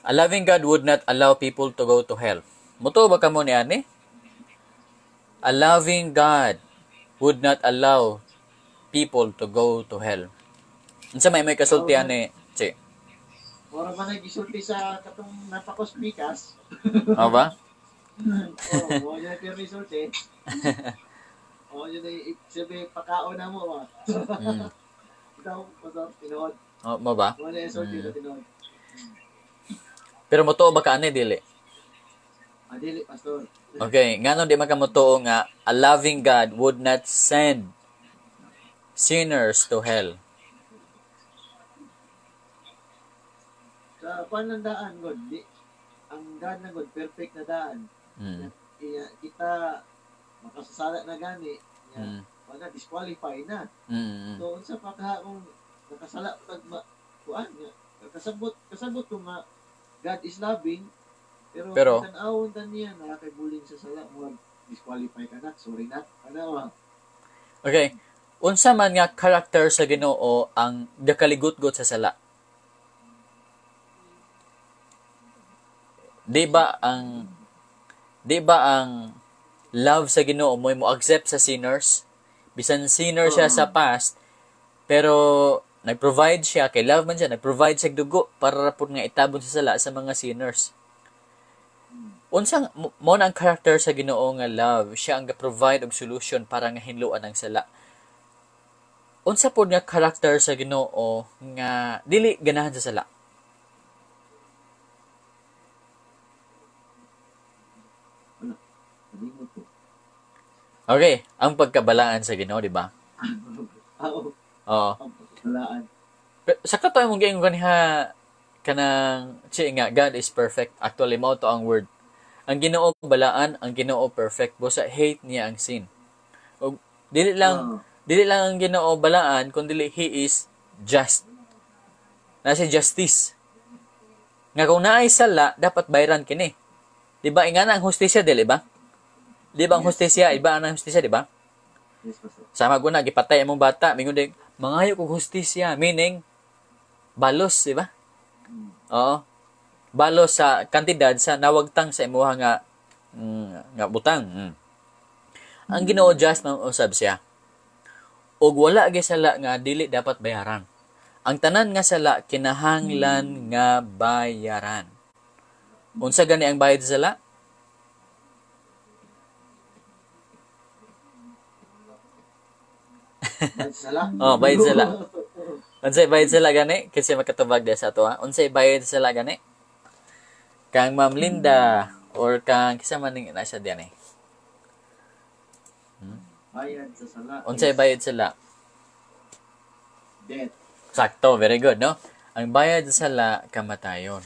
A loving God would not allow people to go to hell. Mutuo ba kamo ni ani? A loving God would not allow people to go to hell. Unsa may kasulti ani, Che? Mura man ay gisulti sa katong napakos pikas. O ba? Oh, mo yun ang risulti. Oh, yun ay sabi pakaon na mo ah. Ikaw, pastor, tinuod. O, mo ba? Mo na yung sulti na tinuod. Pero mutuo ba ka ani dili? Ah, dili, pastor. Okay, ngano di man ka mutuo nga a loving God would not send sinners to hell? Sa kuan lang daan, God, di, ang God na God, perfect na daan. Iya, kita makasasala na gani, nga, wala, disqualify na. So, unsa pa ka kung nakasala pag kuan nga, kasabot ko nga God is loving, pero tan-awon ta niya na kay buling sa sala mo, disqualify ka na, sorry na, ano ba? Okay. Unsa man nga character sa Ginoo ang gakaligot-got sa sala? Di ba ang love sa Ginoo mo accept sa sinners? Bisan sinner siya sa past, pero nag-provide siya, kay love man siya, nag-provide siya dugo para pud nga itabon sa sala sa mga sinners. Unsang mo na ang character sa Ginoo nga love, siya ang ga-provide og solution para nga hinluan ang sala. Unsa pud nga character sa Ginoo nga dili ganahan sa sala? Okay, ang pagkabalaan sa Ginoo, di ba? Oo. Oo. Ang pagkabalaan. Pero, sa katoy mong giingon kaniha kanang chi nga God is perfect. Actually mao to ang word. Ang Ginoo balaan, ang Ginoo perfect. Busa hate niya ang sin. Og dili lang dili lang ang Ginoo balaan kun dili he is just. Na si justice. Nga kung naay sala dapat bayaran kini. Di ba ingana ang hustisya dili ba? Di ba ang hustisya, iba ang hustisya, di ba? Yes, pastor. Sama ko na gipatay imong bata, mingon din mangayo kog hustisya, meaning balos, di ba? Oo. Balos sa kantidad sa nawagtang sa imuha nga nga butang. Ang Ginoo just man usab siya. Og wala gyud sala nga dili dapat bayaran. Ang tanan nga sala kinahanglan nga bayaran. Unsa gani ang bayad sa sala? Bayad sa sala? Oh, bayad sa sala. Unsay bayad sa sala gani? Kasi makatubag diha sa ato ha. Unsay bayad sa sala gani? Kang Ma'am Linda or kang kisa man ning nasa diyan eh. Bayad sa sala. Unsay bayad sa sala? Death. Sakto, very good, no? Ang bayad sa sala kamatayon.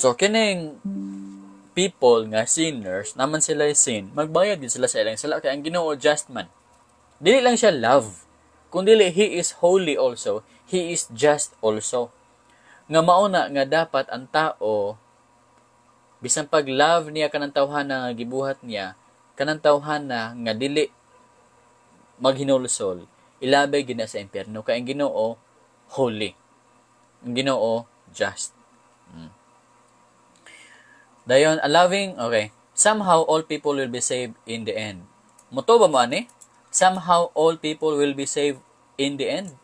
So kining people nga sinners, naman sila sin, magbayad din sila sa ilang sala kay ang Ginoo just man. Dili lang siya love, kun dili he is holy also, he is just also. Nga mauna nga dapat ang tao bisan pag love niya kanang tawhana nga gibuhat niya, kanang tawhana nga dili maghinulsol, ilabay gina sa impyerno kay ang Ginoo holy. Ang Ginoo just. Dayon, a loving, okay. Somehow all people will be saved in the end. Muto ba mo ani? Somehow all people will be saved in the end.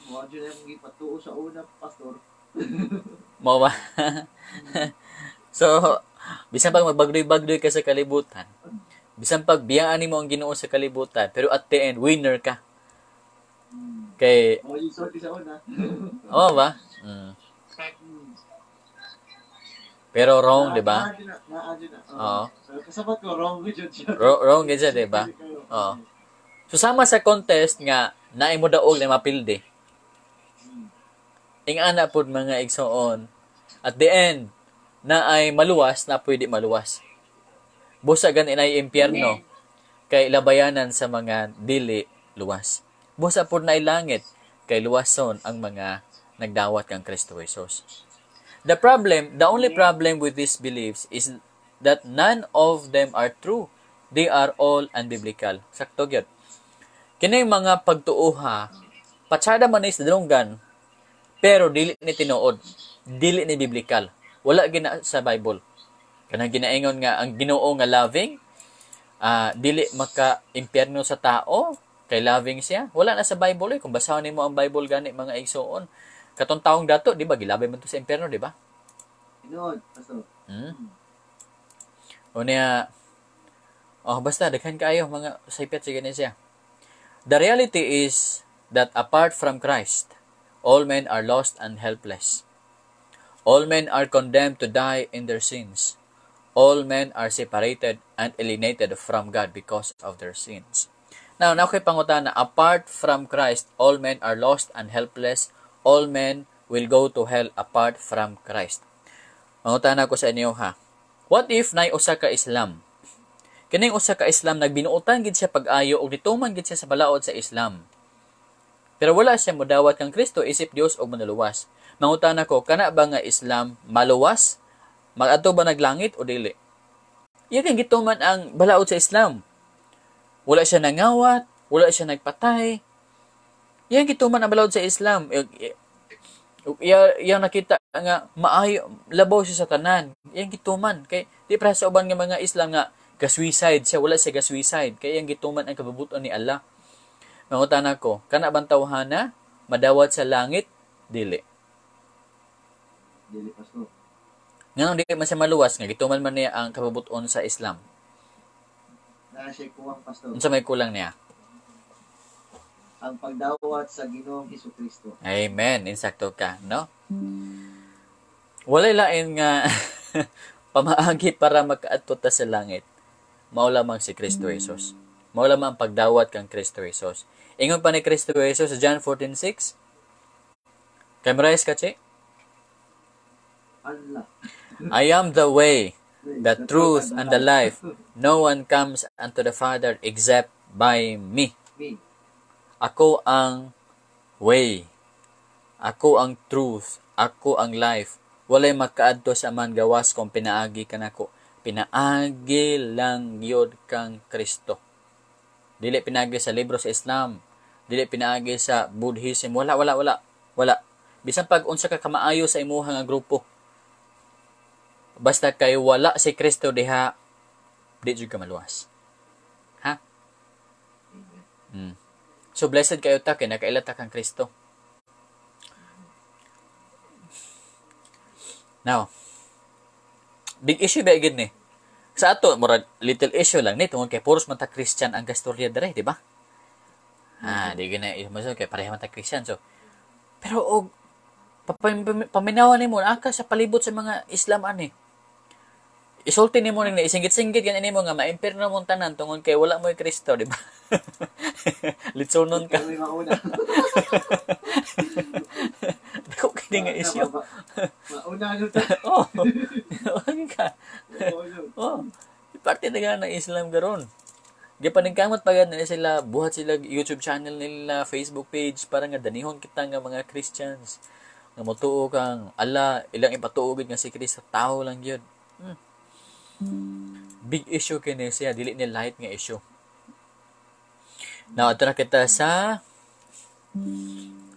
Mo jud ang gipatuo sa una, pastor. Mao ba? So, bisan pag magbagdoy-bagdoy ka sa kalibutan, bisan pag biyaan nimo ang Ginoo sa kalibutan, pero at the end winner ka. Kay mo jud sulti sa una. Oo ba? Pero wrong, di ba? Oo. Kasabot ko, wrong jud siya. Wrong jud siya, di ba? Oo. So, sama sa contest nga, naay mo daog na mapildi. Ingana pod mga igsoon. At the end, na ay maluwas, na pwede maluwas. Busa gan inay impyerno, kay labayanan sa mga dili luwas. Busa pod na langit, kay luwason ang mga nagdawat kang Kristo Jesus. The only problem with these beliefs is that none of them are true. They are all unbiblical. Sakto gyud. Kini mga pagtuoha, patsada man ni sa dalunggan, Pero dili ni tinuod, dili ni biblical. Wala gina sa Bible. Kanang ginaingon nga ang Ginoo nga loving, dili maka-impyerno sa tao kay loving siya. Wala na sa Bible eh. Kung basahon nimo ang Bible gani mga igsoon, katong taong dato, di ba gilabay man to sa impyerno, di ba? Tinuod, pastor. O niya, oh basta daghan kaayo mga saypet sige ni siya. The reality is that apart from Christ, all men are lost and helpless. All men are condemned to die in their sins. All men are separated and alienated from God because of their sins. Now, nakoy pangutana, apart from Christ, all men are lost and helpless. All men will go to hell apart from Christ. Mangutana ko sa inyo ha. What if nay usa ka Islam? Kining usa ka Islam nagbinuotan gid siya pag-ayo og nituman gid siya sa balaod sa Islam. Pero wala siya modawat kang Kristo isip Dios og manuluwas. Mangutana ko, kana ba nga Islam maluwas? Magadto ba naglangit o dili? Iya kang gituman ang balaod sa Islam. Wala siya nangawat, wala siya nagpatay. Iya gituman ang balaod sa Islam. Iya nakita nga maayo labaw siya sa tanan. Iya gituman kay di para sa uban nga mga Islam nga ga-suicide siya, wala siya ga-suicide kay iyang gituman ang kabubuton ni Allah. Mangutana ko, kana bang tawhana madawat sa langit? Dili. Dili, pastor. Nganong dili man siya maluwas nga gituman man niya ang kabubuton sa Islam? Naa siya kuwang, pastor. Unsa may kulang niya? Ang pagdawat sa Ginoong Hesukristo. Amen. Insakto ka, no? Walay lain nga pamaagi para makaadto ta sa langit. Mao lamang si Kristo Jesus. Mao lamang ang pagdawat kang Kristo Jesus. Ingon pa ni Kristo Jesus sa John 14:6. Memorize ka, Che? Allah. I am the way, the truth, and the life. No one comes unto the Father except by me. Ako ang way. Ako ang truth. Ako ang life. Walay makaadto sa man gawas kung pinaagi kanako. Pinaagi lang yod kang Kristo. Dili pinaagi sa libro sa Islam. Dili pinaagi sa Buddhism. Wala, wala, wala. Wala. Bisan pag unsa ka kamaayo sa imuha nga grupo. Basta kay wala si Kristo diha, di jud ka maluwas. Ha? So blessed kayo ta kay nakaila ta kang Kristo. Now, big issue ba gid ni? Sa ato murag little issue lang ni tungod kay puros man ta Christian ang gastorya dere, di ba? Ah, di gina mo kay pareha man ta Christian. So pero og paminawan nimo aka sa palibot sa mga Islam ani. Isulti nimo ning isinggit-singgit gani nimo nga maimpirno mong tanan tungod kay wala mo'y Kristo, di ba? Litsonon ka. Dako kini nga issue. Mauna ano ta? Oh. Ka. Oh. Parte na ng Islam karon. Gipaningkamot pa gani sila, buhat sila YouTube channel nila, Facebook page para nga danihon kita nga mga Christians. Nga motuo kang Allah, ilang ipatuo gid nga si Kristo tao lang gyud. Big issue kini siya, dili ni light nga issue. Now, ato na kita sa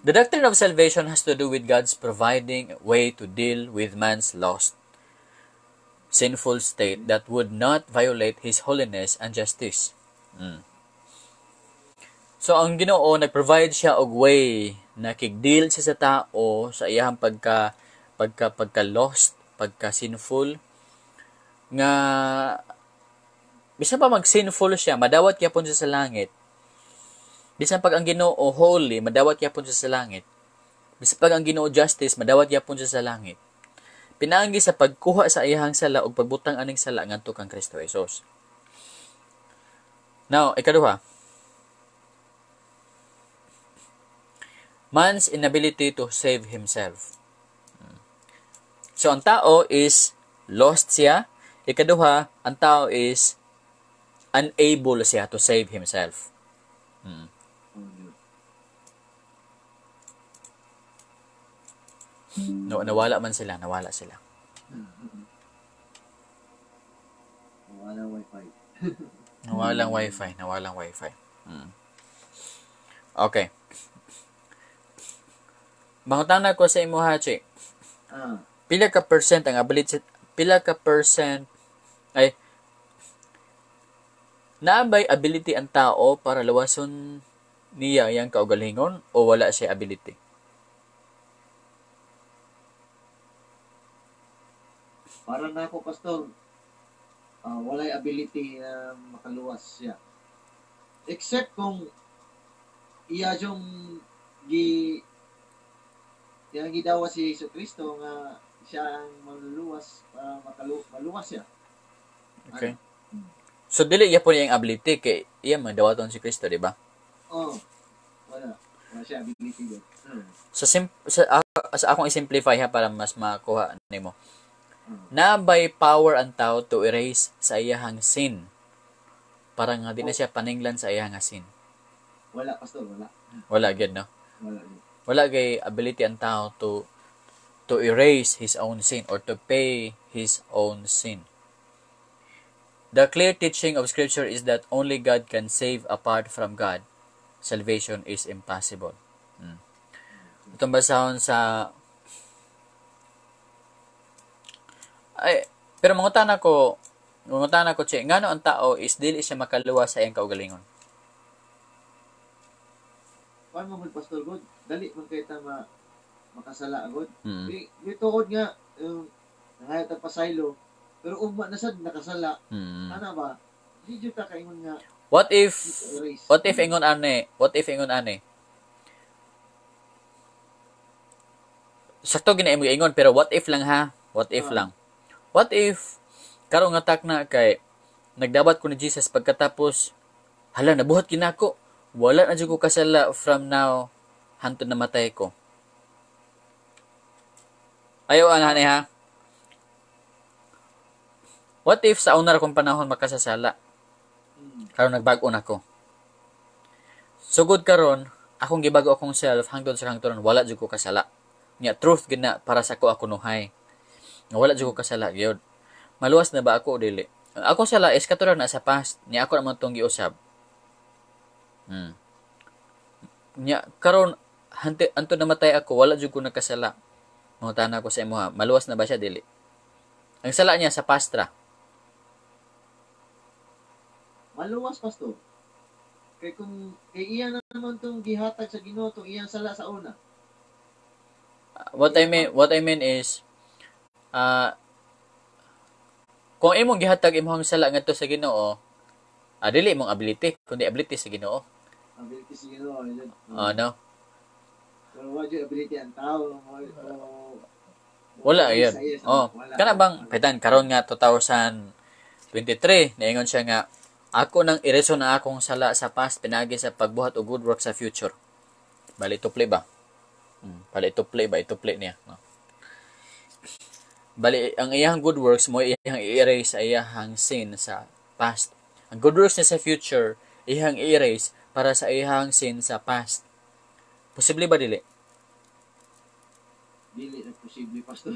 the doctrine of salvation has to do with God's providing a way to deal with man's lost, sinful state that would not violate His holiness and justice. So, ang Ginoo, nag-provide siya og way na kig-deal siya sa tao sa iyang pagka lost, pagka sinful, nga bisan pa mag-sinful siya, madawat gyapon siya sa langit. Bisan pag ang Ginoo holy, madawat gyapon siya sa langit. Bisan pag ang Ginoo justice, madawat gyapon siya sa langit. Pinaagi sa pagkuha sa iyang sala ug pagbutang aning sala ngadto kang Kristo Jesus. Now, ikaduha. Man's inability to save himself. So, ang tao is lost siya. Ikaduha, ang tao is unable siya to save himself. No, nawala man sila, nawala sila. Nawala wifi. Nawalang wifi, nawalang wifi. Okay. Mangutana ko sa imo ha, Che. Pila ka percent ang ability, pila ka percent ay naa bay ability ang tao para lawason niya iyang kaugalingon o wala siya ability? Para na ako, Pastor, walay ability na makaluwas siya. Except kung iya yung gidawa si Jesu Kristo nga siya ang maluluwas para maluwas siya. Okay. So dili iya po niyang ability kay iya man dawaton si Kristo, di ba? Oh. Wala. Wala siya ability doon. Sa sa akong i-simplify ha para mas makuha nimo. Na by power ang tao to erase sa iyahang sin. Para nga di na siya paninglan sa iyahang sin. Wala, Pastor, wala. Wala gyud, no? Wala. Wala kay ability ang tao to erase his own sin or to pay his own sin. The clear teaching of Scripture is that only God can save. Apart from God, salvation is impossible. Itong basahon sa... Ay, pero mangutana ko, Che, ngano ang tao is dili siya makaluwas sa iyang kaugalingon? Paano mo, Pastor God? Dali man kay ta makasala agad. Di tuod nga nangayat ang pasaylo, pero ugma na sad nakasala. Ana ba? Di jud ta kaingon nga. What if ingon ane? What if ingon ane? Sakto gina imo ingon, pero what if lang ha? What if lang? What if karon nga tak na kay nagdabat ko ni Jesus pagkatapos hala nabuhat kinako. Wala na jud ko kasala from now hantod namatay ko. Ayaw ana ha. What if sa una akong panahon makasasala? Karon nagbago na ko. Sugod karon, akong gibago akong self hangtod sa hangturan wala jud ko kasala. Nya truth gid na para sa ko ako nuhay. Nga wala jud ko kasala gyud. Maluwas na ba ako o dili? Ako sala is katuran na sa past, nya ako naman tong giusab. Nya karon hantod namatay ako wala jud ko nakasala. Mangutana ko sa imo ha, maluwas na ba siya dili? Ang sala niya sa past ra. Maluwas, Pastor. Kay kung kay iya naman tong gihatag sa Ginoo tong iyang sala sa una. What I mean is kung imong gihatag imong sala ngadto sa Ginoo, dili imong ability, kundi ability sa Ginoo. Ability sa Ginoo. No. Pero wa jud ability ang tao. Wala yun. Oh, kana bang paitan karon nga 2023 niingon siya nga ako nang ireso na akong sala sa past pinagi sa pagbuhat og good work sa future. Bali tupli ba? Bali tupli ba? Itupli niya. No? Bali ang iyang good works mo iyang i-erase sa iyang sin sa past. Ang good works niya sa future iyang i-erase para sa iyang sin sa past. Posible ba dili? Dili na posible, Pastor.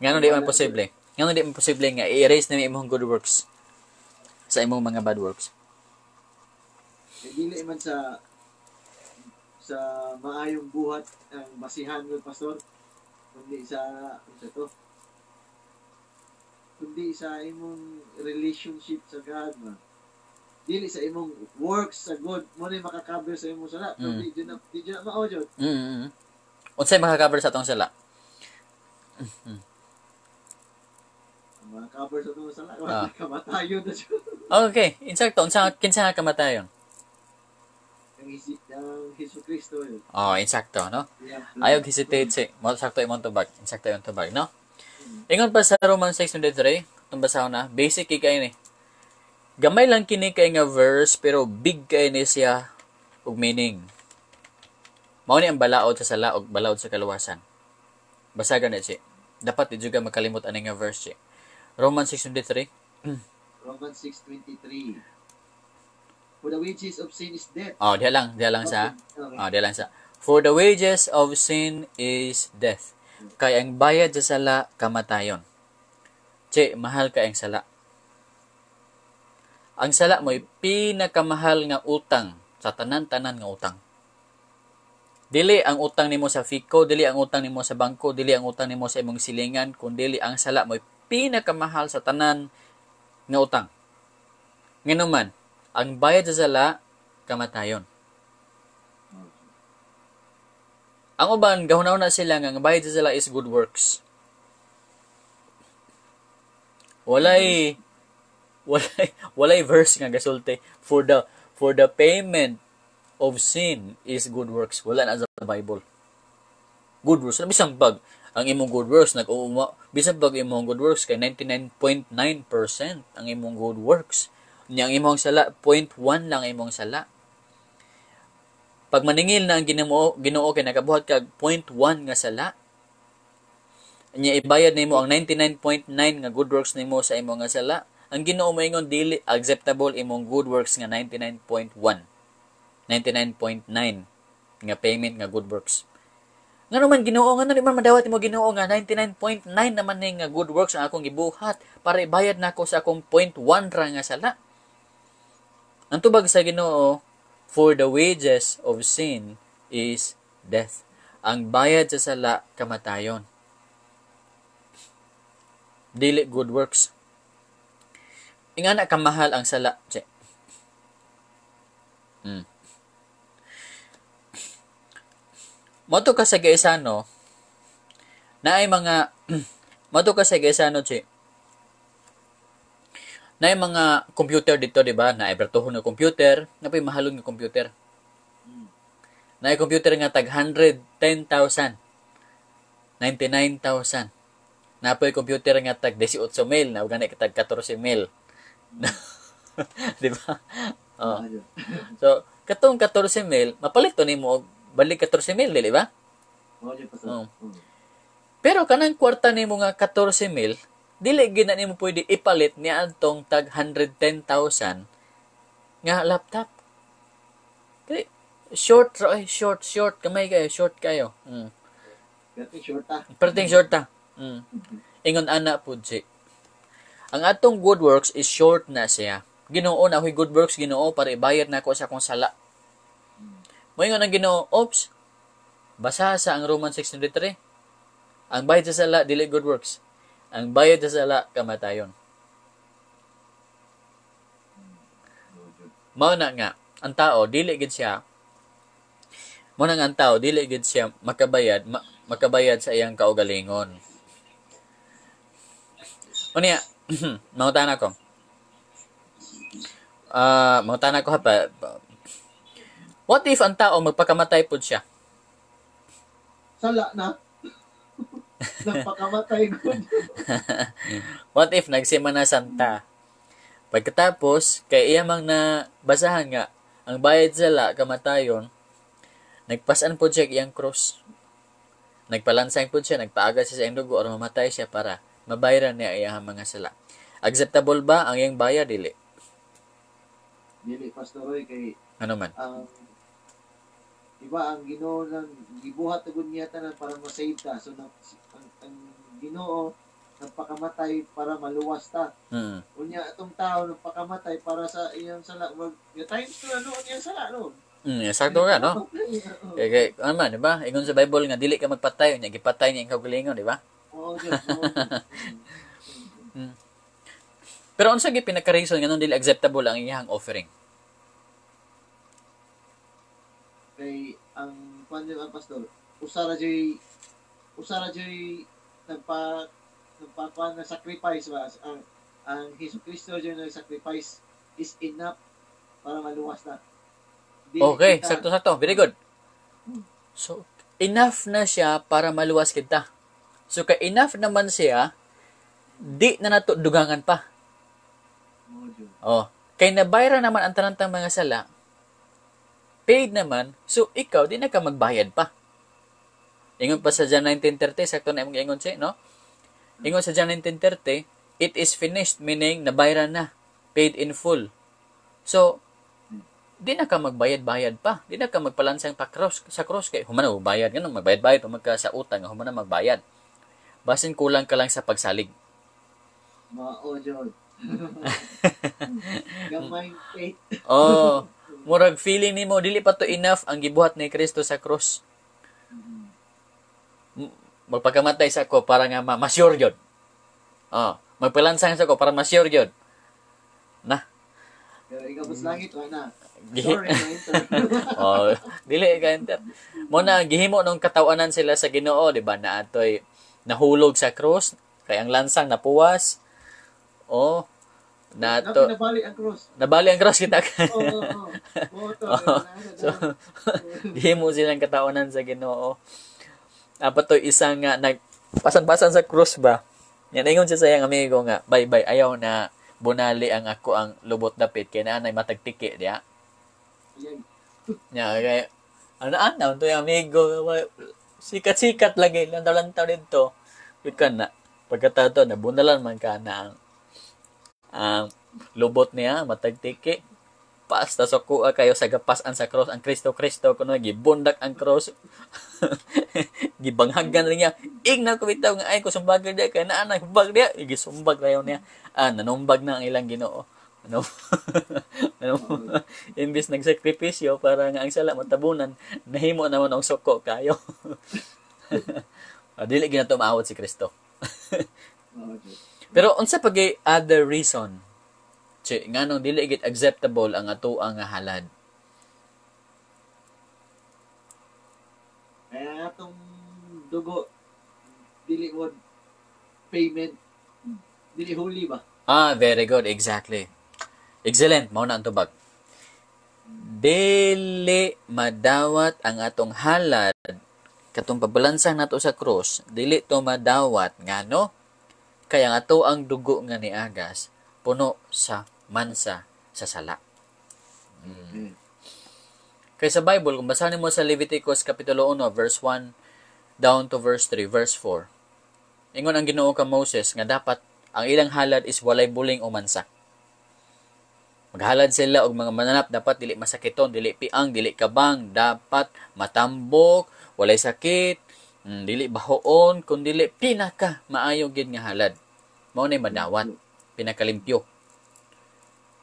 Ngano di man posible? Ngano di man posible nga i-erase na imong good works sa imong mga bad works? Eh, dili man sa maayong buhat ang basihan mo, Pastor, kundi sa to? Kundi sa imong relationship sa God, ma. Dili sa imong works sa God mo na makakaber sa imong sala. Di jud na mao jud. Unsay makakaber sa atong sala? Makakaber sa atong sala, kamatayon na jud. Okay, insakto. Unsa kinsa nga kamatayon? Ang Hesus Kristo yun. Oh, insakto, no? Ayaw hesitate si. Mo sakto imong tubag. Insakto imong tubag, no? Ingon pa sa Romans 6:23, itong basahon na, basic kay ni. Gamay lang kini kay nga verse pero big kay ni siya og meaning. Mao ni ang balaod sa sala og balaod sa kaluwasan. Basagan na si. Dapat di juga makalimot ani nga verse si. Romans 6:23. Romans 6:23. For the wages of sin is death. Oh, diha lang sa. Okay. Oh, diha lang sa. For the wages of sin is death. Kay ang bayad sa sala kamatayon. Che, mahal kay ang sala. Ang sala mo'y pinakamahal nga utang sa tanan-tanan nga utang. Dili ang utang nimo sa FICO, dili ang utang nimo sa bangko, dili ang utang nimo sa imong silingan, kun dili ang sala mo'y pinakamahal sa tanan nga utang. Nganuman, ang bayad sa sala, kamatayon. Ang uban, gahunaw na sila nga ang bayad sa sala is good works. Walay verse nga gasulti for the payment of sin is good works. Wala na sa Bible. Good works. Bisan pag ang imong good works nag-uuma, bisan pag imong good works kay 99.9% ang imong good works. Nya ang imong sala 0.1 lang ang imong sala. Pag maningil na ang Ginoo kay nakabuhat kag 0.1 nga sala. Nya ibayad nimo ang 99.9 nga good works nimo sa imong nga sala. Ang Ginoo moingon dili acceptable imong good works nga 99.1. 99.9 nga payment nga good works. Ngano man Ginoo, ngano di man madawat imo Ginoo nga 99.9 naman ni nga good works ang akong gibuhat para ibayad nako sa akong 0.1 ra nga sala. Ang tubag sa Ginoo, for the wages of sin is death. Ang bayad sa sala kamatayon. Dili good works. Ingana kamahal ang sala. Che. Moto ka sa Gaisano, naay mga moto ka sa Gaisano, che. Naay mga computer dito, di ba? Naay bratuhon nga computer, napoy mahalon nga computer. Naay computer nga tag 110,000, 99,000. Napoy computer nga tag 18,000, na gani tag 14,000. Di ba? Oh. So, katong 14,000, mapalit to nimo og balik 14,000, dili ba? Oh. Pero kanang kwarta nimo nga 14,000, dili gid na nimo pwede ipalit ni adtong tag 110,000 nga laptop. Kay short ra, short kamay kayo, short kayo. Perting short ta. Perting short ta. Ingon ana pud si. Ang atong good works is short na siya. Ginoo na ako'y good works Ginoo para ibayad nako sa akong sala. Moingon ang Ginoo, oops, basa sa ang Romans 6:23. Ang bayad sa sala, dili good works. Ang bayad sa sala, kamatayon. Mao na nga, ang tao, dili gid siya, mao na nga ang tao, dili gid siya makabayad, makabayad sa iyang kaugalingon. Unya, mangutana ko. Mangutana ko ha pa. What if ang tao magpakamatay pud siya? Sala na. Nagpakamatay gud. What if nagsimana Santa? Pagkatapos, kay iya mang nabasahan nga, ang bayad sala kamatayon, nagpasan pud siya iyang cross. Nagpalansang pud siya, nagpaaga siya sa iyang dugo aron mamatay siya para mabayaran niya iyang mga sala. Acceptable ba ang iyang bayad? Dili. Dili, Pastor Roy, kay ano man? Diba, ang Ginoo nang gibuhat agud niya tanan para ma-save ta. So ang Ginoo nagpakamatay para maluwas ta. Unya atong tao nagpakamatay para sa iyang sala. Mag times to ano iyang sala no. Sakto ka no. Kay ano man, di ba? Ingon sa Bible nga dili ka magpatay, unya gipatay niya ang kaugalingon, di ba? Oo, Diyos. Pero unsa gyud pinaka-reason nganong dili acceptable ang iyang offering? Kay ang kuan ang pastor, usara joy nagpa na sacrifice ba ang Hesus Kristo joy nag-sacrifice is enough para maluwas na. Dili okay, kita, sakto. Very good. So, enough na siya para maluwas kita. So, kay enough naman siya, di na nato dugangan pa. Oh, kay nabayra naman ang tanang mga sala, paid naman, so ikaw di na ka magbayad pa. Ingon pa sa John 19:30, sakto na imong ingon siya, no? Ingon sa John 19:30, it is finished, meaning nabayran na, paid in full. So, di na ka magbayad-bayad pa. Di na ka magpalansang pa cross, sa cross kay human na bayad ganun, magbayad-bayad pa magka sa utang, human na magbayad. Basin kulang ka lang sa pagsalig. Mao jud. Gamay faith. Oh, murag feeling nimo dili pa to enough ang gibuhat ni Kristo sa cross. Magpakamatay sa ko para nga ma-sure gyud. Oh, magpalansang sa ko para ma-sure gyud. Na. Pero ikaw sa langit wa na. Sorry, oh, dili ka enter. Mo na gihimo nung katawanan sila sa Ginoo, di ba? Na atoy nahulog sa krus, kay ang lansang napuwas. Oh, na to nabali ang cross. Nabali ang cross kita. Oo. Oh, so, gihimo silang katawanan sa Ginoo. Apat to isang nga nagpasan-pasan sa krus ba. Yan ingon siya sa iyang amigo nga, bye bye, ayaw na bunali ang ako ang lubot dapit kay naanay matagtiki diya. Nya kay ana to yung amigo, sikat-sikat lagi lantaw-lantaw didto. Kan na pagkatato nabunalan man ka na ang lubot niya matagtiki. Pasta sa kuha kayo sa gapasan sa cross ang Kristo Kristo kuno gibundak ang cross. Gibanghagan niya. Igna ko bitaw nga ay ko sumbag diya kay naa na hubag diya, gisumbag rayon niya. Ah, nanumbag na ang ilang Ginoo. Ano? Imbis nagsakripisyo para nga ang sala matabunan, nahimo naman ang suko kayo. Dili ginato maawat si Kristo. Pero unsa pagay other reason? Che, nganong dili gid acceptable ang atoang nga halad? Kaya atong dugo dili mo payment, dili holy ba? Ah, very good, exactly. Excellent, mao na ang tubag. Dili madawat ang atong halad katong pabalansang nato sa krus, dili to madawat ngano? Kaya ang ato ang dugo nga niagas puno sa mansa sa sala. Kaya sa Bible, kung basahin mo sa Leviticus Kapitulo 1, verse 1 down to verse 3, verse 4, ingon ang Ginoo ka Moses nga dapat ang ilang halad is walay buling o mansa. Maghalad sila og mga mananap, dapat dili masakiton, dili piang, dili kabang, dapat matambok, walay sakit, dili bahoon, kun dili pinaka maayo gid nga halad. Mao nay madawat, pinakalimpyo.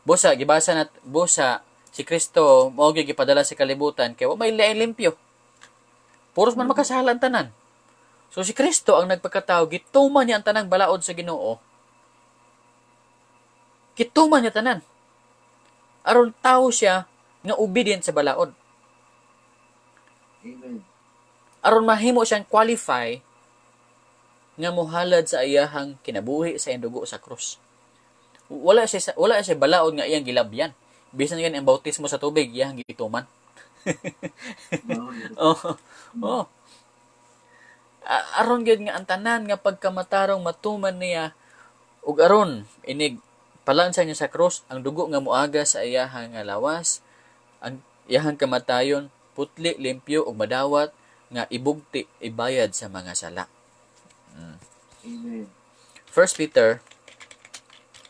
Busa gibasa nat busa si Kristo mao gyud gipadala sa kalibutan kay wa may laing limpyo. Puros man makasala ang tanan. So si Kristo ang nagpakatao, gituman niya ang tanang balaod sa Ginoo. Gituman niya tanan. Aron tao siya nga obedient sa balaod. Amen. Aron mahimo siyang qualify nga mohalad sa iyahang kinabuhi sa iyang dugo sa krus. Wala siya balaod nga iyang gilabyan. Bisan yan ang bautismo sa tubig, iyang gituman. Oh. Oh. Aron gyud nga ang tanan nga pagkamatarong matuman niya ug aron inig palansa niya sa krus ang dugo nga moaga sa iyahang nga lawas, ang iyahang kamatayon putli, limpyo ug madawat nga ibugti ibayad sa mga sala. Amen. 1 Peter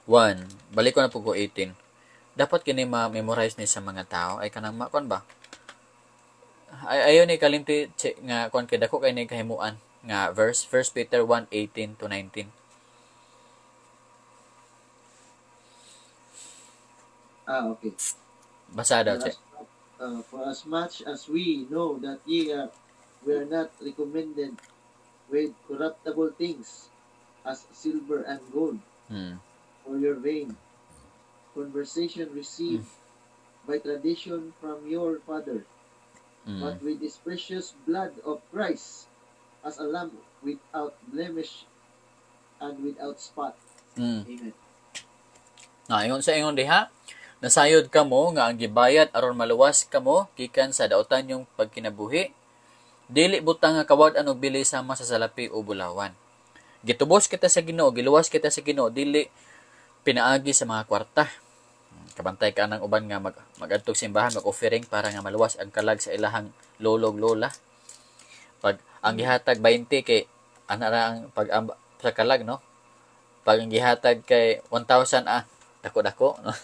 1, balik ko na po ko 18. Dapat kini ma-memorize ni sa mga tao ay kanang makuan ba? Ay ayon ni kalimti nga kuan kay dako kay ni kahimuan nga verse 1 Peter 1:18 to 19. Ah, okay. Basa daw, che. For as much as we know that ye are, we are not recommended with corruptible things as silver and gold for your vain conversation received by tradition from your father, but with this precious blood of Christ as a lamb without blemish and without spot. Amen. Na, ingon sa ingon diha, nasayod kamo nga ang gibayad aron maluwas kamo gikan sa dautan yung pagkinabuhi, dili butang nga kawad-an og bili sama sa salapi o bulawan. Gitubos kita sa Ginoo, giluwas kita sa Ginoo, dili pinaagi sa mga kwarta. Kabantay ka ng uban nga magadtog simbahan, mag-offering para nga maluwas ang kalag sa ilahang lolog lola. Pag ang gihatag 20 kay ana ra ang pag sa kalag, no? Pag ang gihatag kay 1,000 dako-dako, no?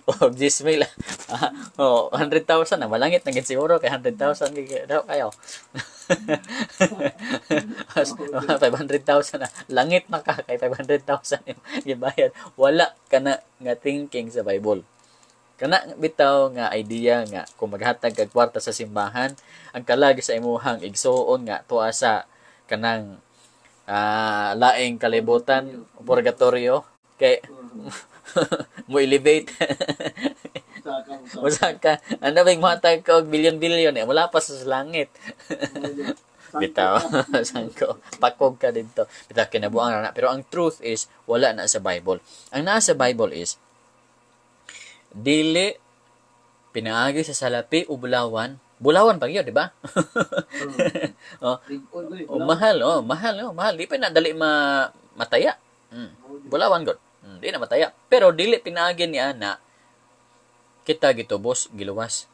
O 10,000, oh, 100,000 na malangit na gid siguro kay 100,000 kay daw kayo. 500,000 na langit na ka kay 500,000 gibayad. Wala ka na nga thinking sa Bible. Kana bitaw nga idea nga kung maghatag kag kwarta sa simbahan, ang kalag sa imuhang igsuon nga tuwa sa kanang laing kalibutan, purgatorio, kay mo elevate. Musaka. Ano ba yung matag ka og bilyon-bilyon eh? Wala pa sa langit. Bitaw. Sangko. Pakog ka dito. Bitaw, kinabuang na. Pero ang truth is, wala na sa Bible. Ang nasa Bible is, dili pinaagi sa salapi o bulawan. Bulawan pa yun, di ba? Oh, mahal, oh, mahal, oh, mahal. Di pa na dali mataya. Bulawan god. Di na mataya. Pero dili pinaagi ni ana kita gitubos, giluwas.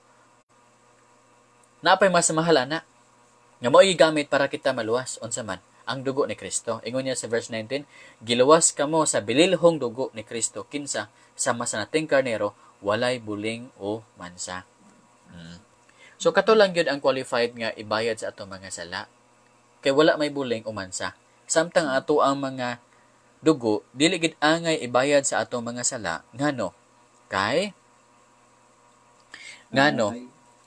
Napay mas mahal ana nga mao gigamit para kita maluwas unsa man ang dugo ni Kristo. Ingon niya sa verse 19, giluwas kamo sa bililhong dugo ni Kristo kinsa sama sa nating karnero walay buling o mansa. So kato lang gyud ang qualified nga ibayad sa atong mga sala. Kay wala may buling o mansa. Samtang ato ang mga dugo dili gid angay ibayad sa atong mga sala ngano kay ngano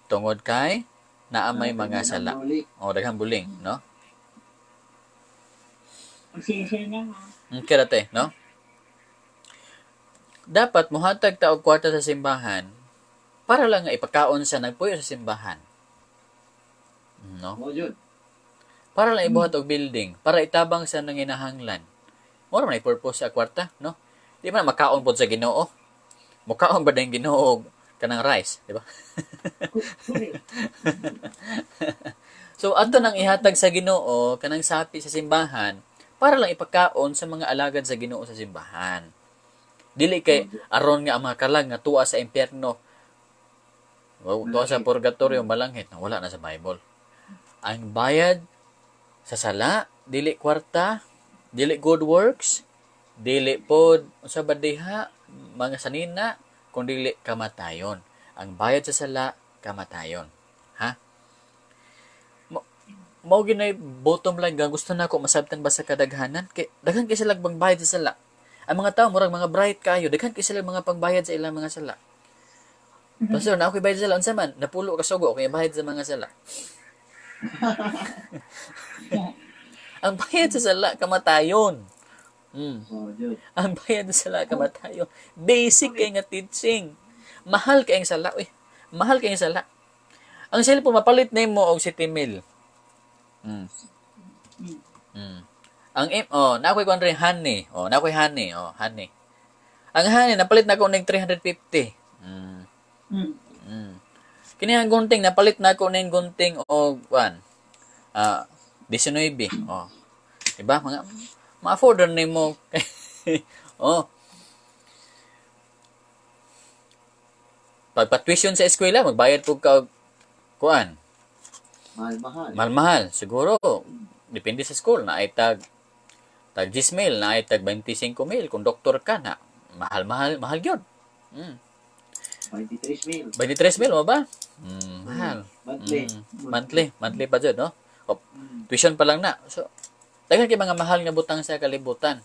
tungod kay naa may mga sala. O daghang buling, no? Okay rate, no? Dapat mohatag ta og kwarta sa simbahan para lang nga ipakaon sa nagpuyo sa simbahan. No? Para lang ibuhat og building, para itabang sa nanginahanglan. Mura man ay purpose sa kwarta, no? Di man makaon pod sa Ginoo. Mukaon ba din Ginoo kanang rice, di ba? So ato nang ihatag sa Ginoo kanang sapi sa simbahan para lang ipakaon sa mga alagad sa Ginoo sa simbahan. Dili kay aron nga ang mga kalag nga tuwa sa impyerno, tuwa sa purgatorio, malanghit, wala na sa Bible. Ang bayad sa sala, dili kwarta, dili good works, dili pod sa badiha, mga sanina, kung dili kamatayon. Ang bayad sa sala, kamatayon. Ha? Mao ginay bottom line nga gusto na ako masabtan ba sa kadaghanan kay daghan kay sila pangbayad sa sala. Ang mga tao murag mga bright kayo, daghan kay sila mga pangbayad sa ilang mga sala. Pastor, na ako'y bayad sa sala unsa man? Napulo ka sugo kay bayad sa mga sala. Ang bayad sa sala kamatayon. Ang bayad sa sala kamatayon. Basic kay nga teaching. Mahal kay ang sala, uy. Mahal kay ang sala. Ang cellphone mapalit nimo og 7 mil. Ang oh, na ako'y kuan rin honey. Oh, na ako'y honey. Oh, honey. Ang honey napalit na ako ning 350. Kini ang gunting napalit na ako ning gunting og kuan. 19. Oh. Diba? Mga ma-afford nimo. Oh. Pagpa-tuition sa eskwela, magbayad pug ka og kuan. Mahal-mahal. Mahal-mahal siguro. Depende sa school na ay tag 10 mil, na ay tag 25 mil. Kung doktor ka na, mahal-mahal, mahal gyud. 23 mil. 23 mil mo ba? Mahal. Monthly. Monthly pa jud, no? O, tuition pa lang na. So, daghan kay mga mahal nga butang sa kalibutan.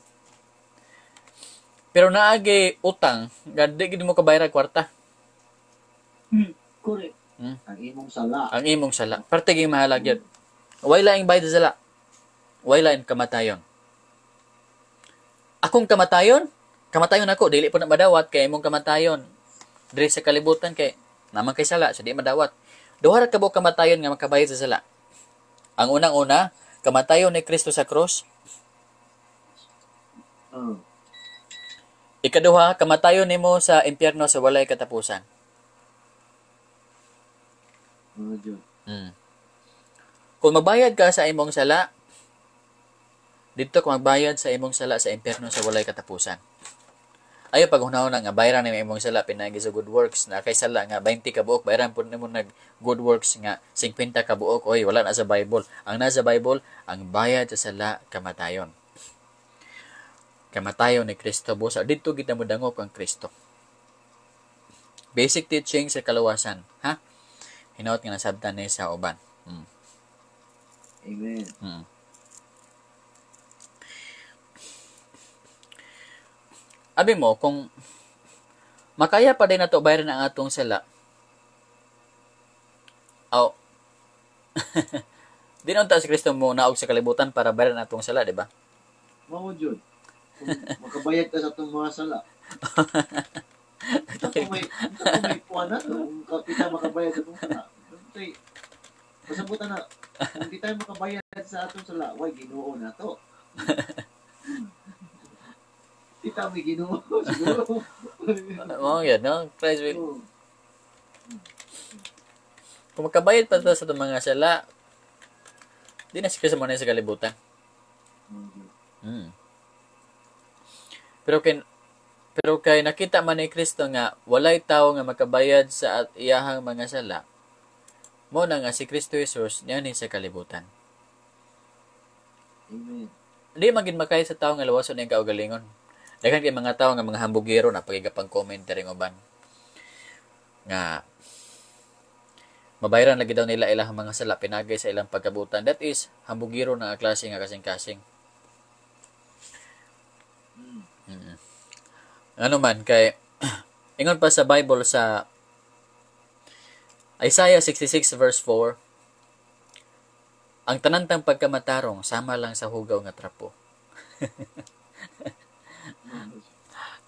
Pero naagi utang, nga di gid mo kabayra kwarta. Correct. Ang imong sala. Ang imong sala. Parte gyud mahal gyud. Way laing bayad sa sala. Way laing kamatayon. Akong kamatayon, kamatayon ako dili po na madawat kay imong kamatayon. Diri sa kalibutan kay naman kay sala, so di madawat. Duha ra ka buok kamatayon nga makabayad sa sala. Ang unang-una, kamatayon ni Kristo sa krus. Ikaduha, kamatayon nimo sa impyerno sa walay katapusan. Kung magbayad ka sa imong sala, dito kung magbayad sa imong sala sa impyerno sa walay katapusan. Ayo pag hunahon nga bayaran nimo imong sala pinaagi sa good works na kay sala nga 20 ka buok bayaran pud nimo nag good works nga 50 ka buok. Oy, wala na sa Bible. Ang nasa Bible, ang bayad sa sala kamatayon. Kamatayon ni Kristo busa didto gid modangop ang Kristo. Basic teaching sa kaluwasan, ha? Hinaot nga nasabtan ni sa uban. Amen. Abi mo, kung makaya pa din nato bayaran ang atong sala. Aw. Di na unta si Kristo mo naog sa kalibutan para bayaran atong sala, di ba? Mao jud. Kung makabayad ka sa atong mga sala. Unsa may kuan na to, kung kita makabayad sa atong sala. Unsay pasabutan na kung di tayo makabayad sa atong sala, way Ginoo na to. Di tayo may Ginoo siguro. Mao gyud, no? Christ will. Kung makabayad pa ta sa atong mga sala, di na si Kristo mo na sa kalibutan. Pero kay nakita man ni Kristo nga walay tawo nga makabayad sa iyahang mga sala, mo na nga si Kristo Jesus nianhi sa kalibutan. Amen. Di man gid makaya sa tawo nga lawason iyang kaugalingon. Daghan kay mga tawo nga mga hambugero na pagigapang comment ring uban nga mabayaran lagi daw nila ilang mga sala pinagay sa ilang pagkabutan. That is hambugero na klase nga kasing-kasing. Ano man kay ingon pa sa Bible sa Isaiah 66 verse 4, ang tanantang pagkamatarong sama lang sa hugaw nga trapo.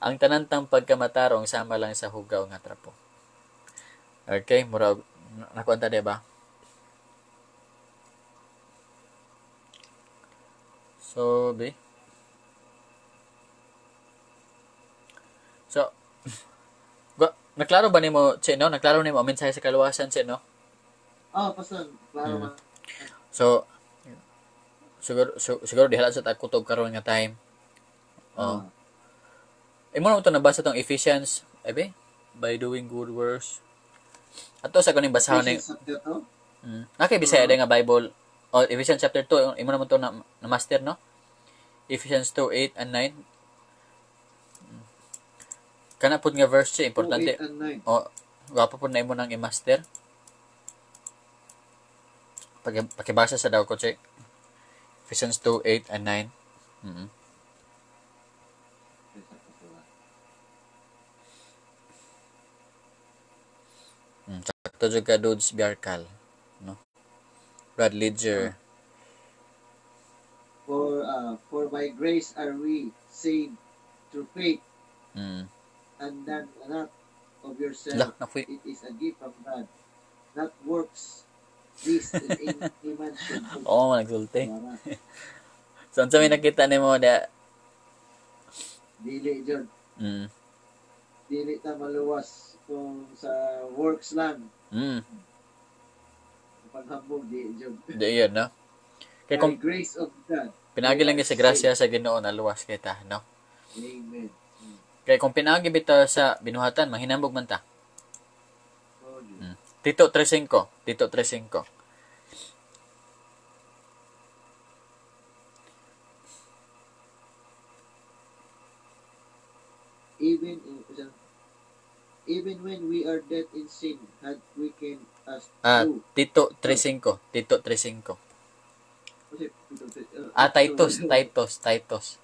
Ang tanantang pagkamatarong sama lang sa hugaw nga trapo. Okay, murag nakuanta di ba? So, B. So, naklaro ba nimo, Che, no? Naklaro nimo ang mensahe sa kaluwasan, Che, no? Ah, pastor, klaro man. So, siguro dihala sa tagkutob karon nga time. Oh. Imo na ito nabasa tong Ephesians, ay by doing good works. Ato sa kuning basahon ni. Okay, Bisaya nga Bible. Oh, Ephesians chapter 2, imo naman to na master, no? Ephesians 2, 8 and 9. Kana pud nga verse siya, importante. 2, 8 and 9. Oh, gwapo pud na imo nang i-master. Pakibasa sa daw ko, check. Ephesians 2, 8 and 9. Sakto jud ka dudes Biarcal, no? Brad Ledger. For by grace are we saved through faith. And then not of yourself. It is a gift from God, not works. This is any man should. Oo, nagsulti. So, unsa may nakita nimo da? Dili jud. Dili ta maluwas kung sa works lang. Paghambog di jud. Di yun, no? Kay kung grace of God. Pinaagi lang sa grasya sa Ginoo naluwas kita, no? Amen. Kay kung pinaagi bitaw sa binuhatan, mahinambog man ta. Tito 3:5, Tito 3:5. Even when we are dead in sin, had quickened us through. Tito 3:5, Tito 3:5. Titus, Titus, Titus.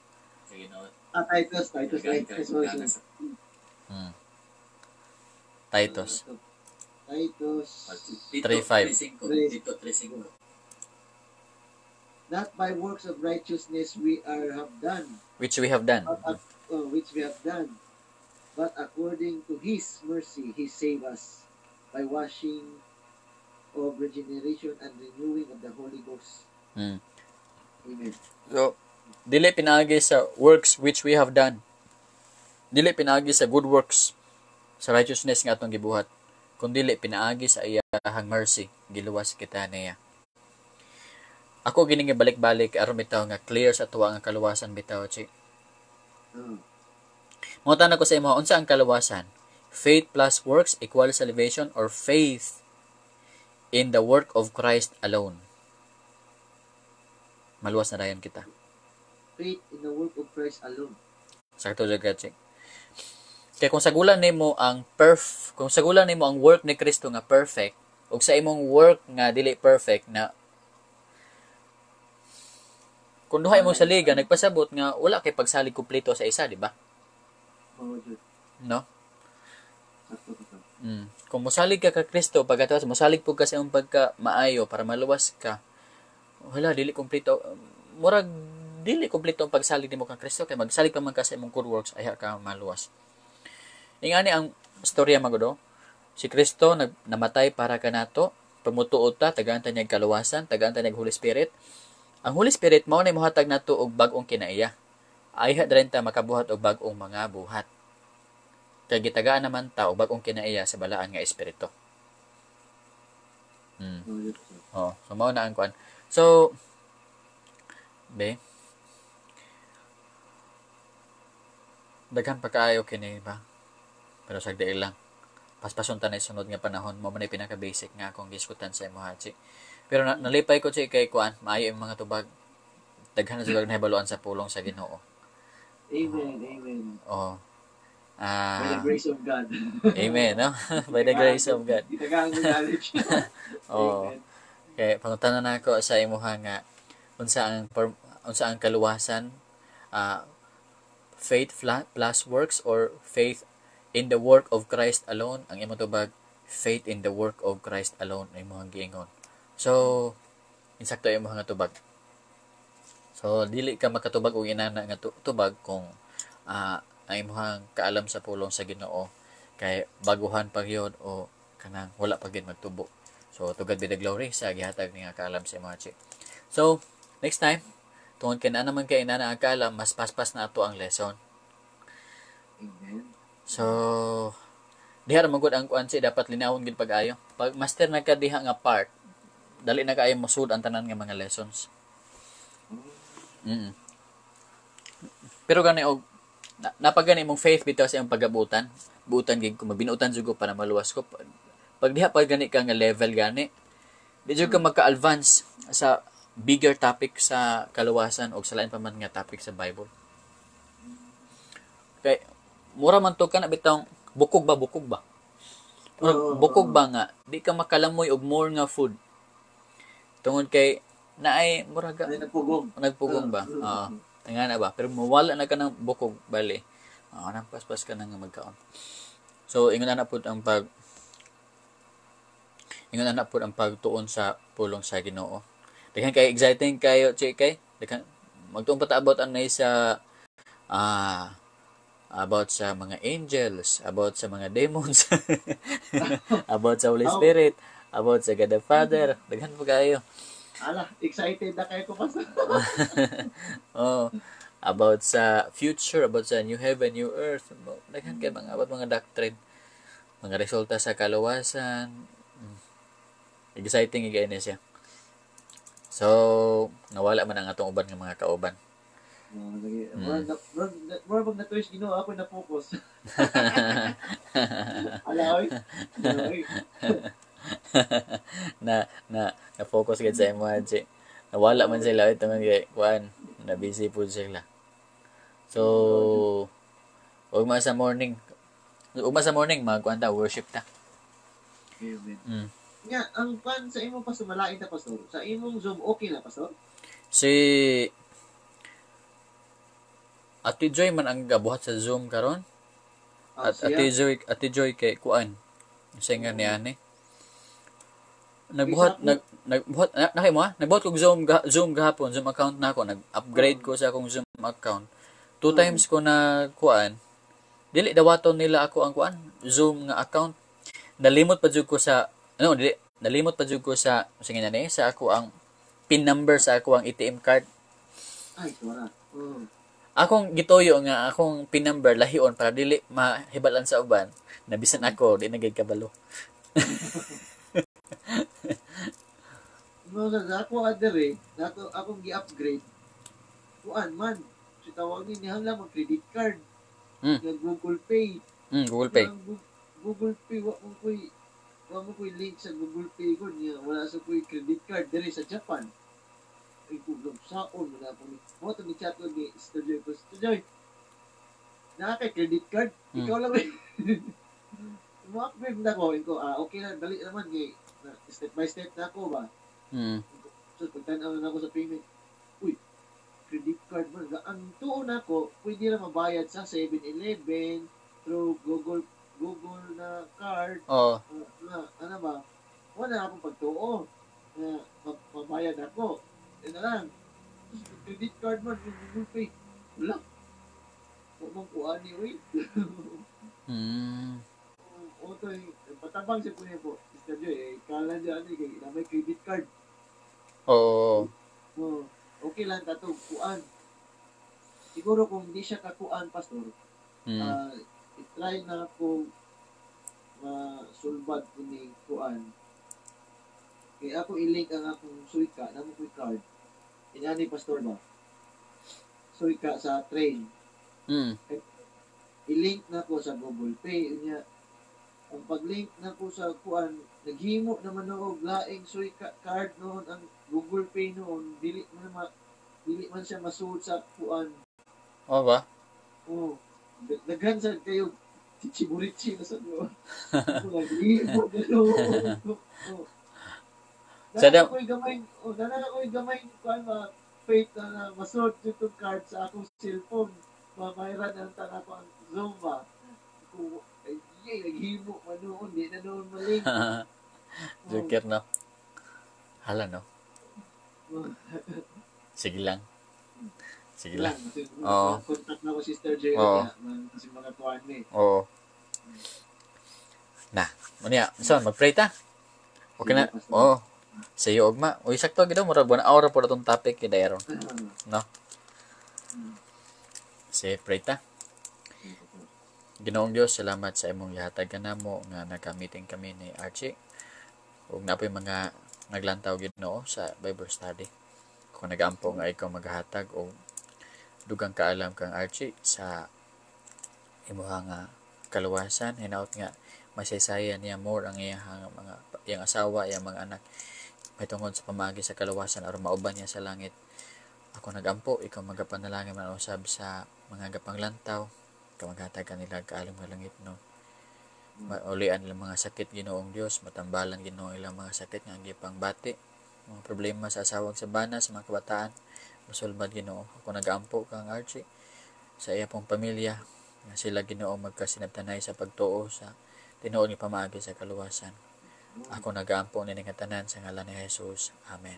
Titus, Titus, Titus. Titus. Titus 3:5. Tito 3:5. Not by works of righteousness we are have done, which we have done. But, which we have done, but according to His mercy, He saved us by washing of regeneration and renewing of the Holy Ghost. Amen. So, dili pinaagi sa works which we have done. Dili pinaagi sa good works, sa righteousness nga atong gibuhat, kun dili pinaagi sa iyahang mercy, giluwas kita niya. Ako gini nga balik-balik aron bitaw nga clear sa tuwa nga kaluwasan bitaw, chi. Mangutana ko sa imo, unsa ang kaluwasan? Faith plus works equals salvation, or faith in the work of Christ alone? Maluwas na dayon kita. Faith in the work of Christ alone. Sakto jud ka, chi. Kaya kung sagulan nimo ang kung sagulan nimo ang work ni Kristo nga perfect ug sa imong work nga dili perfect na kung duha imong saligan nagpasabot nga wala kay pagsalig kumpleto sa isa, di ba? No? Sakto, Pastor. Kung mosalig ka ka Kristo, pagkatawas mosalig pud ka sa imong pagka maayo para maluwas ka, wala, dili kompleto. Murag dili kompleto ang pagsalig nimo kang Kristo kay magsalig pa man ka sa imong good works ayha ka maluwas. Ingani ang istorya magudo. Si Kristo namatay para kanato, pamutuo ta, tagaan ta niyang kaluwasan, tagaan ta niyang Holy Spirit. Ang Holy Spirit mao nay mohatag nato og bag-ong kinaiya. Ayha dren ta makabuhat og bag-ong mga buhat. Kay gitagaan naman ta og bag-ong kinaiya sa balaan nga espiritu. Oh, so mao na ang kuan. So be daghan pa kaayo kini ba? Pero sagdi lang. Paspason ta na sunod nga panahon, mo man pinaka-basic nga akong giskutan sa imo, Hachi. Pero nalipay ko, Chi, kay kuan, maayo imong mga tubag. Daghan na sila nahibaluan sa pulong sa Ginoo. Amen, amen. Oh. By the grace of God. Amen, no? By the grace of God. Gitagaan ko knowledge. Oh. Kay pangutana na ako sa imuha nga unsa ang kaluwasan, faith plus works or faith in the work of Christ alone? Ang imong tubag, faith in the work of Christ alone ang imong giingon. So insakto imong nga tubag. So dili ka makatubag og inana nga tubag kung ang imong kaalam sa pulong sa Ginoo kay baguhan pa gyud o kanang wala pa gyud magtubo. So to God be the glory sa gihatag nga kaalam sa imong, Chi. So next time, tungod kay naa naman kay inana ang kaalam, mas paspas na ato ang lesson. Amen. So diha ra man gud ang kuan, si dapat linawon gid pag-ayo. Pag master na ka diha nga part, dali na kaayo mosud ang tanan nga mga lessons. Pero gani og napagani imong faith bitaw sa imong pagabutan, butan gid ko mabinutan jud ko para maluwas ko. Pag diha pa gani ka nga level gani, di jud ka maka-advance sa bigger topic sa kaluwasan o sa lain pa man nga topic sa Bible. Kay mura man to ka na bitong bukog ba. Murag bukog ba nga di ka makalamoy og more nga food. Tungod kay naay murag nagpugong. Nagpugong ba? Oo. Nga na ba? Pero mawala na ka ng bukog bali. Nang paspas ka na nga magkaon. So ingon na pud ang pagtuon sa pulong sa Ginoo. Daghan kay exciting kayo, Chi, kay daghan magtuon pa ta about anay sa about sa mga angels, about sa mga demons, about sa Holy Spirit, about sa God the Father. Daghan pa kayo. Ala, excited na kayo ko pa. Oh, about sa future, about sa new heaven, new earth. Daghan kay mga about mga doctrine, mga resulta sa kaluwasan. Exciting gid ni siya. So, nawala man ang atong uban nga mga kauban. Mura bang natuwis Ginoo ako na focus. Ala oy. na focus gid sa imo, Haji. Nawala man sila ito man kay kuan, na busy pud sila. So, ugma sa morning magkuan ta, worship ta. Amen. Nga ang pan sa imo pastor, malain ta pastor. Sa imong Zoom okay na pastor? Si Ate Joy man ang gabuhat sa Zoom karon. At Ate Joy kay kuan. Sa nga niya ni. Nagbuhat nagbuhat na mo nagbuhat kog Zoom gahapon, Zoom account na ako, nag-upgrade ko sa akong Zoom account. 2 times ko na kuan. Dili dawaton nila ako ang kuan, Zoom nga account. Nalimot pa jud ko sa nalimot pa jud ko sa sige na ni sa ako ang PIN number sa ako ang ATM card. Ay, wala. Akong gituyo nga akong PIN number lahion para dili mahibalan sa uban. Nabisan ako, di na gid kabalo. No, sa ako adere, nato akong gi-upgrade. Kuan man, si tawag ni nihangla mag credit card. Nga Google Pay. Google Pay. Google Pay wa mo koy link sa Google Pay ko niya, wala sa koy credit card dere sa Japan. Ay kung saon wala ko ni mo to ni chat ko ni Sister Joy ko, Sister Joy, naa kay credit card, ikaw lang mo upgrade na ko, ko okay na, dali naman kay step by step na ako ba. So pagtan-aw na ako sa payment, uy, credit card man ang tuon nako, pwede ra mabayad sa 7-Eleven through Google Google na card. Oo. Na, ano ba? Wala akong pagtuo na mabayad ako. Yun na lang. Credit card man, Google Pay. Wala. Huwag mong kuha ni, uy. O, to, patabang siya po niya po. Sister Joy, eh, kala niya, ano, kay na may credit card. Oo. Oh, okay lang, tato, kuan. Siguro kung hindi siya kakuan, Pastor, i-try na ako masulbad ko ni kuan. Kaya ako i-link ang akong suika, namo ko'y card. Inani, Pastor ba? Suika sa train. I-link na ko sa Google Pay. Unya, ang pag-link na ko sa kuan, naghimo naman og laing suika card noon ang Google Pay noon, dili man siya masuod sa kuan. Oo ba? Oo. Daghan sad kayo chichiburichi na sa noon. Naghimo na noon. Dana ko'y gamay kuan ma faith na masuod itong card sa akong cellphone. Mamayran ang tanga ko ang Zoom ba. Ay, naghimo man noon, di na noon maling. Joker, no? Hala, no? Sige lang. Sige lang. Oo. Contact na ko Sister J. Oo. Kasi mga kuwan eh. Oo. Na, munya, so, mag-pray ta. Okay na. Oo. Sa iyo, ugma. Uy, sakto, gito, murag 1 hour po na itong topic, kaya no? Sige, pray ta. Ginoong Diyos, salamat sa imong gihatag kanamo nga nagka-meeting kami ni Archie. Ug na po'y mga naglantaw Ginoo sa Bible study. Kung nag-ampo nga ikaw maghatag og dugang kaalam kang Archie sa imuha nga kaluwasan, hinaut nga masaysayan niya more ang iyang mga iyang asawa, iyang mga anak mahitungod sa pamaagi sa kaluwasan aron mauban niya sa langit. Ako nagampo, ikaw magapanalangin man usab sa mga gapanglantaw, ikaw maghatag kanila kaalam nga langit, no. Maulian ilang mga sakit, Ginoong Dios, matambalan Ginoo ilang mga sakit nga gipangbati, mga problema sa asawag sa bana, sa mga kabataan, masulbad Ginoo. Ako nagaampo kang Archie sa iya pong pamilya nga sila Ginoo magkasinabtanay sa pagtuo sa tinuod nga pamaagi sa kaluwasan. Ako nagaampo nining tanan sa ngalan ni Jesus. Amen.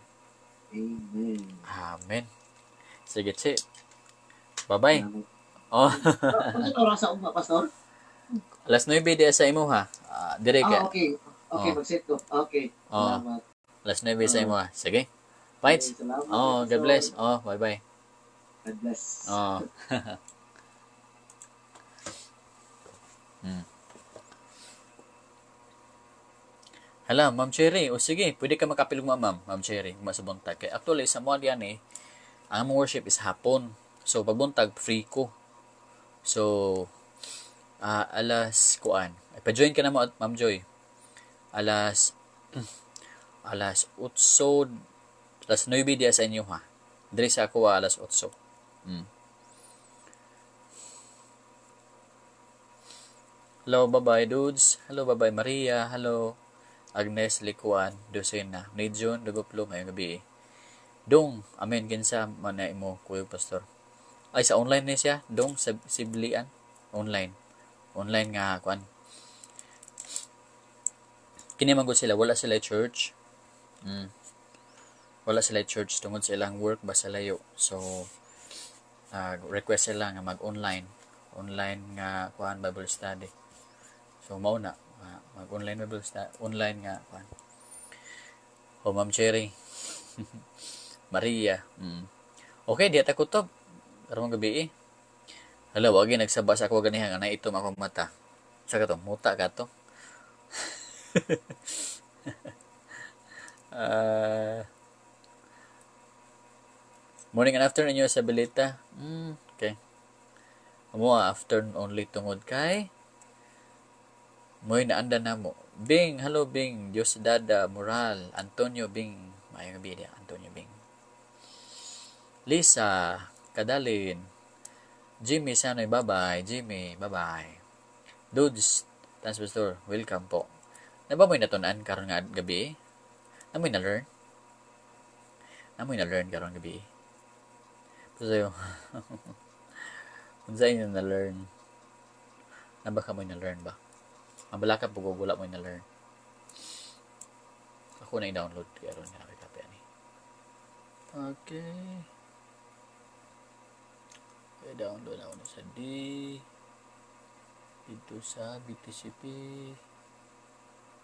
Amen. Amen. Sige, Chi. Bye-bye. Oh. Ano oras sa ugma, Pastor? Alas 9 diya sa imo ha. Dire ka. Okay. Okay, mag-set ko. Okay. Salamat. Alas 9 sa imo ha. Sige. Fights. Okay, salamat. Oh, God bless. Oh, bye-bye. God bless. Oh. Hala, Ma'am Cherry. O sige, pwede ka makapilog ma, Ma'am. Ma'am Cherry, ugma sa buntag. Kay actually sa mo diyan eh, ang among worship is hapon. So pagbuntag free ko. So alas kuan. Ay, pa-join ka na mo, Ma'am Joy. Alas 8, alas 9 diya sa inyo ha. Diri sa ako alas 8. Hello, bye-bye dudes. Hello, bye-bye Maria. Hello, Agnes Likuan, Docena, Nidjon, Dugoplo, ngayong gabi. Dong, amen, kinsa man na imo, Kuya Pastor. Ay, sa online ni siya, dong, sa Siblian, online. Online nga, kuan. Kini man gud sila, wala sila church. Wala sila church tungod sa ilang work ba sa layo. So, request sila nga mag-online. Online nga, kuan, Bible study. So, mao na. Mag-online Bible study, online nga, kuan. O, Ma'am Cherry. Maria. Okay, di ata kutob. Karong gabi eh. Hala, wagi nagsaba sa ako ganiha nga naitom akong mata. Sa ka to, muta ka to. Morning and afternoon inyo sa Belita. Okay. Amo afternoon only tungod kay moy naanda na mo. Bing, hello Bing, Diyos Dada, Moral, Antonio Bing. Maayong gabi diya, Antonio Bing. Lisa, Kadalin, Jimmy Sanoy, bye-bye. Jimmy, bye-bye. Dudes, Thanks Pastor, welcome po. Na ba mo'y natunan karon nga gabi? Na mo'y na-learn? Na mo'y na-learn karon gabi? Sa'yo. Kung sa inyo na-learn, na baka mo'y na-learn ba? Mabalaka po wala mo na-learn. Ako na i-download. Kaya ron nga nakikapi ani. Okay. I-download ako na sa D. Dito sa BTCP.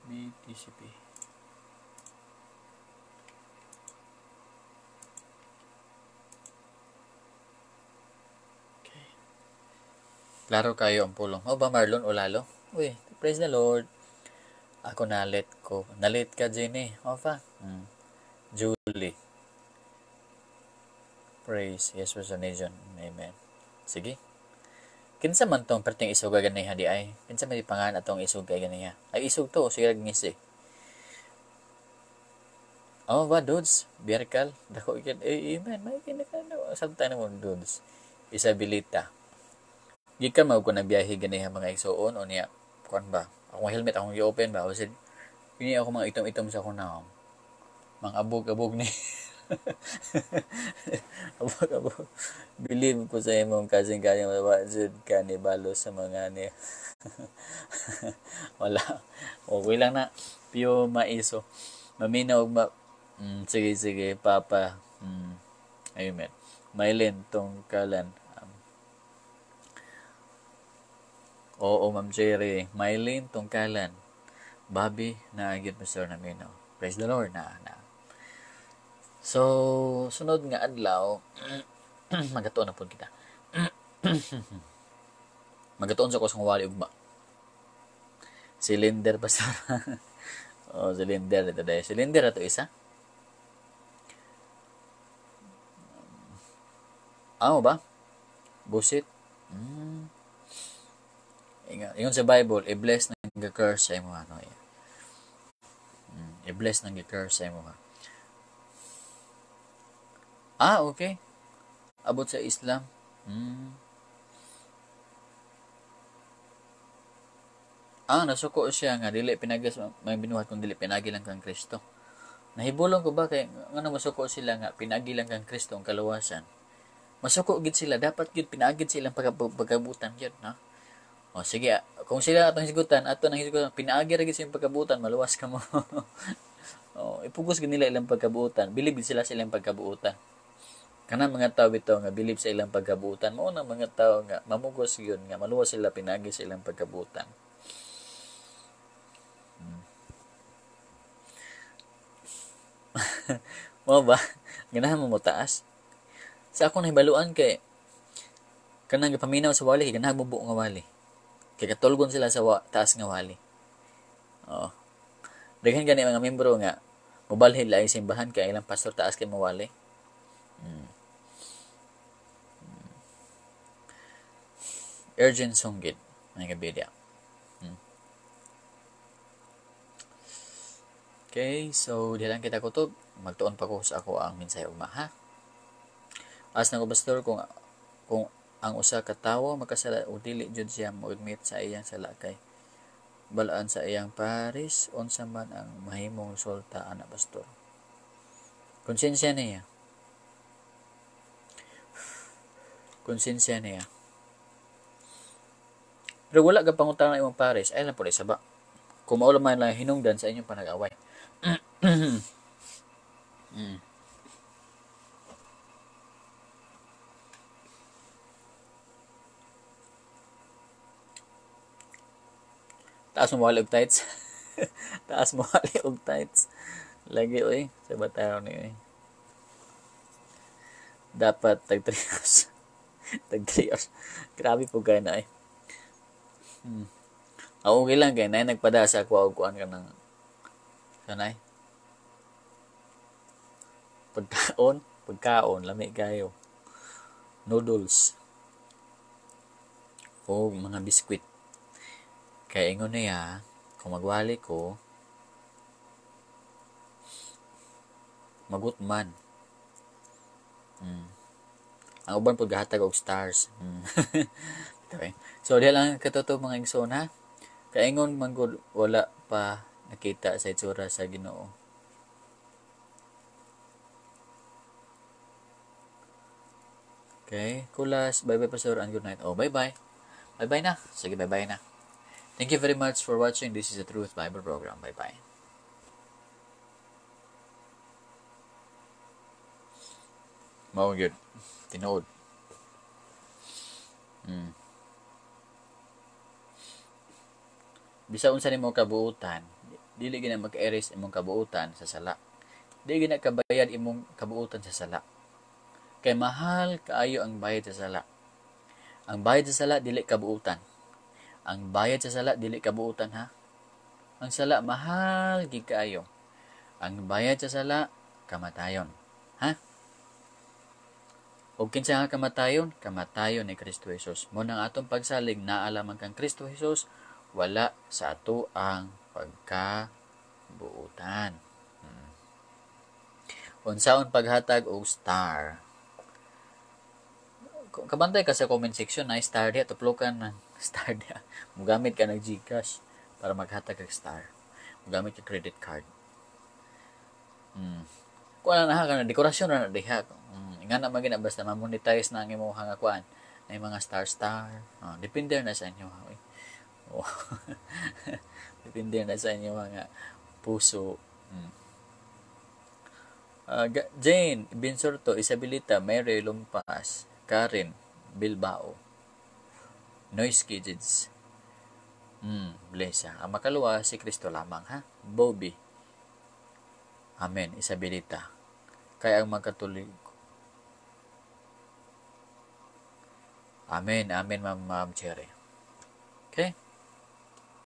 BTCP. Okay. Klaro kayo ang pulong. O ba Marlon o lalo? Uy, praise the Lord. Ako nalit ko. Nalit ka, Jenny. Ofa. Julie. Praise. Yes, was a nation. Amen. Sige. Kinsa man tong perting isog ganiha di ay? Kinsa man pangan atong isog kay ganiha? Ay isog to, sige ngisi. Oh, ba dudes? Bierkal. Dako ikin. Eh, amen. May kinakano. Sabta na mo dudes. Isabilita. Gikan man ko nagbiyahe ganiha mga igsuon o niya. Kuan ba? Akong helmet akong i-open ba? O kini ako mga itom-itom sa akong naong. Mga abog-abog ni. Abog-abog. Believe ko sa imong kasing kaya wa jud ka ni balo sa mga ni. Wala. Okay lang na. Pio maiso. Maminaw ma sige sige papa. Amen. Mailin tungkalan. Oo, Ma'am Jerry. Mailin tungkalan. Bobby, naagit Mr. Namino. Praise the Lord. Na. So, sunod nga adlaw, magatuon na po kita. Magatuon sa kusang wali ugma. Cylinder pa sa. Oh, cylinder ito dahil. Cylinder ato isa. Amo ba? Busit. Ingon sa Bible, i-bless ng ga-curse sa imo ano. I-bless ng ga-curse sa imo. Ah, okay. Abot sa Islam. Ah, nasuko siya nga dili pinagas may binuhat kung dili pinagi lang kang Kristo. Nahibulong ko ba kay ngano masuko sila nga pinagi lang kang Kristo ang kaluwasan. Masuko gid sila, dapat gid pinaagid silang pagkabutan gyud, no? O sige, kung sila atong hisgutan, ato nang hisgutan, pinaagi ra gid silang pagkabutan, maluwas ka mo. O, ipugos gid nila ilang pagkabutan, bilib sila sa ilang pagkabutan. Kanang mga tao bitaw nga bilib sa ilang pagkabutan, mao nang mga tao nga mamugos gyud nga maluwas sila pinaagi sa ilang pagkabutan. Mao ba? Ganahan mo taas? Sa akong nahibaluan kay kanang gipaminaw sa wali, kay ganahan mo buo nga wali. Kay katulgon sila sa taas nga wali. Oo. Daghan gani mga membro nga mobalhin laing simbahan kay ilang pastor taas kay mawali. Urgent sunggid mga kabidya. Okay, so di lang kita kutob, magtuon pa ko sa ako ang mensahe ugma, ha. As na ko pastor kung ang usa ka tawo makasala o dili jud siya mo-admit sa iyang sala kay balaan sa iyang paris, unsa man ang mahimong resulta ana pastor. Konsensya niya. Konsensya niya. Pero wala ka pangutana imong pares, ay lang po saba. Kung mao man lang hinungdan sa inyong panag-away. Taas mo wali og tights. Taas mo wali og tights. Lagi oy, sa bataw ni oy. Dapat tag 3 hours. Tag 3 hours. Grabe po kay na ay. Okay lang kay nay nagpada sa ako og kuan ka ng kanay. Pagkaon, lami kayo. Noodles. O mga biskwit. Kaya ingon niya, kung magwali ko, magutman. Ang uban po gahatag og stars. Okay. So, diha lang katotoo mga igsoon, ha? Kaingon man gud wala pa nakita sa itsura sa Ginoo. Okay, kulas. Bye-bye, Pastor, and good night. Oh, bye-bye. Bye-bye na. Sige, bye-bye na. Thank you very much for watching. This is the Truth Bible Program. Bye-bye. Mao gyud. Tinuod. Bisa unsa nimo kabuutan, dili gina maka-erase imong kabuutan sa sala. Dili gina kabayad imong kabuutan sa sala. Kay mahal kaayo ang bayad sa sala. Ang bayad sa sala dili kabuutan. Ang bayad sa sala dili kabuutan, ha. Ang sala mahal gid kaayo. Ang bayad sa sala kamatayon, ha? Og kinsa nga kamatayon? Kamatayon ni Kristo Jesus. Mo nang atong pagsalig naa lamang kang Kristo Jesus, wala sa ato ang pagkabuutan. Unsaon paghatag og star? Kabantay ka sa comment section, na star diha, tuplokan ng star diha. Mugamit ka ng GCash para maghatag og star. Mugamit ka credit card. Kuan na ha, kana dekorasyon na diha. Nga na magina basta ma-monetize na ang imong nga kuan, na mga star star. Oh, depende na sa inyo. Oh. Depende na sa inyo mga puso. Jane Binsorto, Isabelita, Mary Lumpas, Karen Bilbao, Noise Kids. Bless. Ang makaluwa si Kristo lamang, ha? Bobby. Amen. Isabelita. Kaya ang magkatuloy. Amen. Amen, Ma'am Cherry. Okay?